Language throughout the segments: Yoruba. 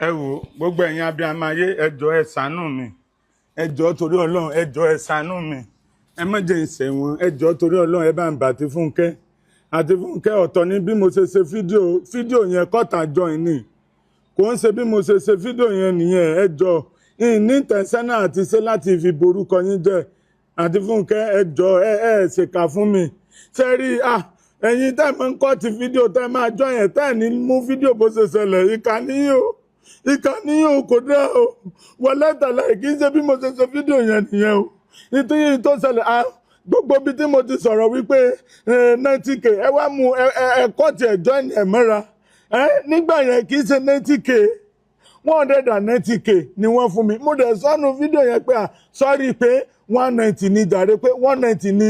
Ẹ wò, gbogbo ẹ̀yin abiyamọ ayé, ẹ jọ̀ọ́, ẹ ṣàánú mi. Ẹ jọ̀ọ́, torí Ọlọ́run, ẹ jọ̀ọ́, ẹ ṣàánú mi. Ẹ má jẹ́ ìṣẹ̀wọ̀n. Ẹ jọ̀ọ́, torí Ọlọ́run, ẹ bá ń bà àti Fúnkẹ́. Àti Fúnkẹ́, ọ̀tọ̀ ni bí mo ṣe ṣe fídíò. Fídíò yẹn cut and join ni, kò ń ṣe bí mo ṣe ṣe fídíò yẹn nìyẹn. Ẹ jọ̀ọ́, ní tẹ̀sánà àti ṣe láti fi borúkọ yín jẹ́. Àti Fúnkẹ́, ẹ jọ̀ọ́, ẹ ṣèkà fún mi. Ṣe rí ah, ẹ̀yin tẹ́ máa ń cut fídíò, tẹ́ máa jọ yẹn, tẹ́ ní mú fídíò bó ṣe ṣẹlẹ̀, ìkà níyìn o, ìkà níyìn o, kò dá o. Wọlé tàlà, kì í ṣe bí mo ṣe ṣe fídíò yẹn nìyẹn o. Nítorí tó ṣẹlẹ̀, ah, gbogbo ibi tí mo ti sọ̀rọ̀ wípé 90K, ẹ wá mú ẹ ẹ ẹ cut ẹ̀ join ẹ̀ mọ́ra ẹ. Nígbà yẹn, kì í ṣe 90K, 190K ni wọ́n fún mi. Mo dẹ̀ sọ́nu fídíò yẹn pé, ah, sorry, pé 190 ni jàre, pé 190 ni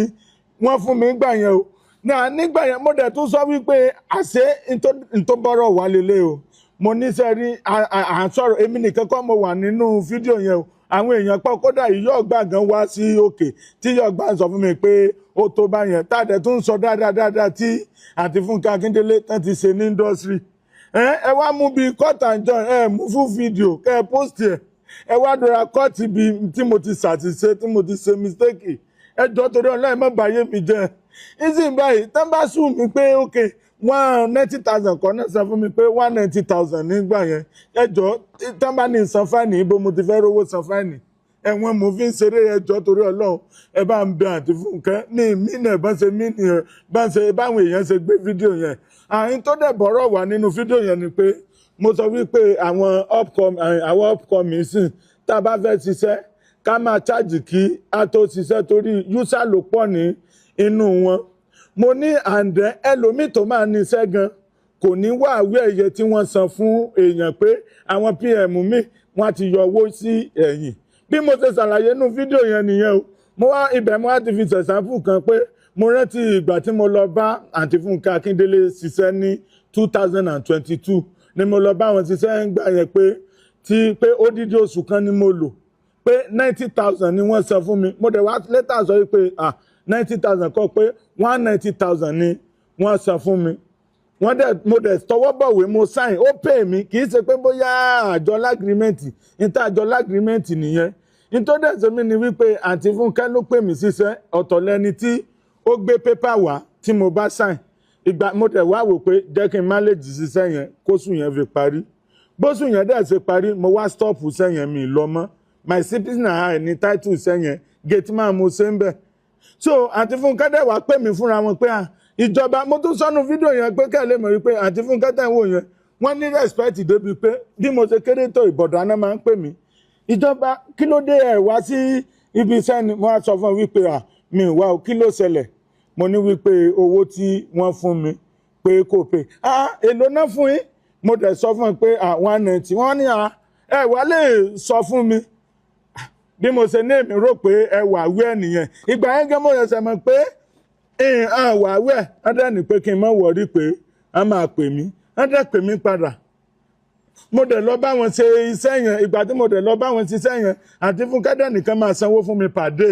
wọ́n fún mi gbà yẹn o. Náà nígbà yẹn, mo dẹ̀ tún sọ wípé àṣé ntọ́bọ̀rọ̀ wà lélẹ̀ o. Mo ní sẹ́rí, à ń sọ̀rọ̀, èmi nìkan kọ́ mo wà nínú fídíò yẹn o, àwọn èèyàn pọ̀. Kódà ìyá ọgbà gan wá sí òkè, tí ìyá ọgbà sọ fún mi pé ó tó bá yẹn, tá a dẹ̀ tún sọ dáadáa dáadáa tí àti Fúnkẹ́ Akíndélé tán ti ṣe ní industry. Ẹ wá mú bí cut and join, ẹ mú fún fídíò kẹ ẹ post ẹ. Ẹ wá dọ̀ra cut bí tí mo ti ṣàṣìṣe, tí mo ti ṣe mistake. Ẹ jọ, torí Ọlọ́run, má bàyé mi jẹ́. Ìsìn báyìí, tán bá sùn mí pé ok, 190,000 kan náà san fún mi, pé 190,000 nígbà yẹn. Ẹ jọ, tán bá ní san fine, ibo mo ti fẹ́ rówó san fine? Ẹ̀wọ̀n mo fi ń ṣeré. Ẹ jọ, torí Ọlọ́run, ẹ bá ń bẹ àǹtí Fúnkẹ́ ní mí náà, bá ń ṣe mí nìyẹn, bá ń ṣe báwọn èèyàn ṣe gbé fídíò yẹn. Àyín tó dẹ̀ bọ̀rọ̀ wà nínú fídíò yẹn ni pé mo sọ wípé àwọn upcoming sìn, tá a bá fẹ́ ṣiṣẹ́, ká máa charge kí a tó ṣiṣẹ́, torí user ló pọ̀ ní inú wọn. Mo ní àǹdẹ́ ẹlòmíì tó máa ní iṣẹ́ gan kò ní wá àwí ẹ̀yẹ tí wọ́n san fún èèyàn, pé àwọn PM mi, wọ́n ti yọ owó sí ẹ̀yìn. Bí mo ṣe ṣàlàyé nínú fídíò yẹn nìyẹn o. Mo wá ibẹ̀, mo wá ti fi ṣẹ̀sánfù kan pé mo rántí ìgbà tí mo lọ bá àǹtí Fúnkẹ́ Akíndélé ṣiṣẹ́ ní 2022 ni mo lọ bá wọn ṣiṣẹ́ ń gbà yẹn, pé tí pé odidi oṣù kan ni mo lò, pé 90,000 ni wọ́n san fún mi. Mo dẹ̀ wá later sọ pé, ah, 90,000 kọ́, pé 190,000 ni wọ́n san fún mi. Wọ́n dẹ̀, mo dẹ̀ tọwọ́ bọ̀wé, mo sign, ó pè mí. Kì í ṣe pé bóyá àjọ l'agreement níta, àjọ l'agreement nìyẹn. Nítorí dẹ̀ sọ mí ni wípé àǹtí Fúnkẹ́ ló pè mí síṣẹ́, ọ̀tọ̀ lẹni tí ó gbé pépà wá tí mo bá sign. Ìgbà mo dẹ̀ wá wò pé jẹ́ kí n má lè jì síṣẹ́ yẹn kóṣù yẹn fi parí. Bóṣù yẹn dẹ̀ ṣe parí, mo wá stop iṣẹ́ yẹn, mi lọ mọ́. My Sleeping Eye ní title iṣẹ́ yẹn, gate man mo ṣe ń bẹ̀. So àǹtí Fúnkẹ́ dẹ̀ wá pè mí fúnra wọn pé, ah, ìjọba. Mo tún sọnù fídíò yẹn pé kẹ́ ẹ lè mọ̀ wípé àǹtí Fúnkẹ́ tẹ̀ ń wò yẹn, wọ́n ní respect débi pé bí mo ṣe kéré tó, ìbọ̀dọ̀ àná máa ń pè mí, "Ìjọba, kí ló dé ẹ̀ wá sí ibi iṣẹ́?" Ni wọ́n á sọ fún mi wípé, à, mi wá o, kí ló ṣẹlẹ̀? Mo ní wípé owó tí wọ́n fún mi pé kò pé. Ah, èló náà fún yín? Mo dẹ̀ sọ fún ẹ pé, ah, 190. Wọ́n ní, ah, ẹ wá lè sọ fún mi bí mo ṣe ní èmi rò pé ẹ wà wí ẹ nìyẹn. Ìgbà yẹn gẹ́ mo ṣẹ̀ṣẹ̀ mọ̀ pé ẹ wà wí ẹ. Wọ́n dẹ̀ ní pé kí n má worry, pé wọ́n máa pè mí. Wọ́n dẹ̀ pè mí padà, mo dẹ̀ lọ bá wọn ṣe iṣẹ́ yẹn. Ìgbà tí mo dẹ̀ lọ bá wọn ṣiṣẹ́ yẹn, àǹtí Fúnkẹ́ dẹ̀ nìkan máa sanwó fún mi pàdé.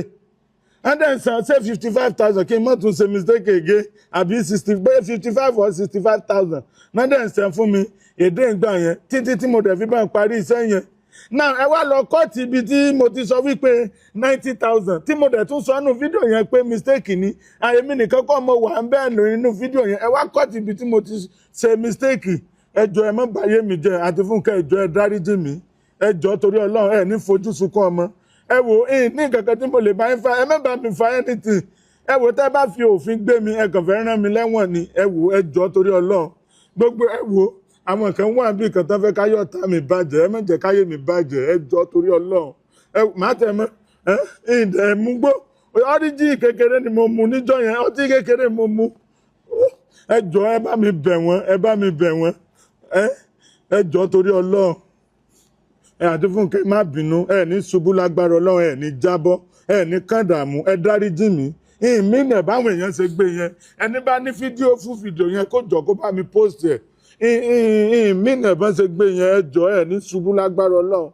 Wọ́n dẹ̀ san ṣé 55,000, kí n má tún ṣe mistake again, àbí sixty, bóyá 55 or 65,000 wọ́n dẹ̀ san fún mi èdè ìgbà yẹn, títí tí mo dẹ̀ fi bá ń parí iṣẹ́ yẹn náà. Ẹ wá lọ cut ibi tí mo ti sọ wípé 90,000, tí mo dẹ̀ tún sọ nínú fídíò yẹn pé mistake ni. Àyèmí nìkan kọ́ mo wà ń bẹ́ẹ̀ lò nínú fídíò yẹn. Ẹ wá cut ibi tí mo ti ṣe mistake. Ẹ jọ̀ọ́, ẹ má bàyé mi jẹ́. Àti Fúnkẹ́, ẹ jọ̀ọ́, ẹ dáríjì mí. Ẹ jọ̀ọ́, torí Ọlọ́run, ẹ ní fojú sunkún ọmọ. Ẹ wò ẹ, ní nǹkan kan tí mo lè bá yín fa, ẹ má bá mi fa anything. Ẹ wò, tẹ́ bá fi òfin gbé mi, ẹ kàn fẹ́ rán mi lẹ́wọ̀n ni. Ẹ wò, ẹ jọ̀ọ́, torí Ọlọ́run, gbogbo ẹ wò, àwọn kan wà bí kan tó fẹ́ káyọ̀ tá mi bàjẹ́. Ẹ má jẹ́ káyé mi bàjẹ́. Ẹ jọ̀ọ́, torí Ọlọ́run, ẹ má tẹ̀ mọ́ ẹ ìdẹ̀ mú gbó. Ọ́ríjì kékeré ni mo mu níjọ́ yẹn, ọtí kékeré mo mu. Ẹ jọ̀ọ́, ẹ bá mi bẹ̀ wọ́n, ẹ bá mi bẹ̀ wọ́n. Ẹ jọ̀ọ́, torí Ọlọ́run, ẹ àti Fúnkẹ́, má bínú. Ẹ ní ṣubú lágbára Ọlọ́run, ẹ ní jábọ́, ẹ ní kàndàmú. Ẹ dáríjì mí. Ìmí nẹ̀ báwọn èèyàn ṣe gbé yẹn, ẹni bá ní fídíò fún fídíò yẹn, kó jọ kó bá mi post ẹ̀. Ìmí nẹ̀ bá ṣe gbé yẹn. Ẹ jọ̀ọ́, ẹ ní ṣubú lágbára Ọlọ́run.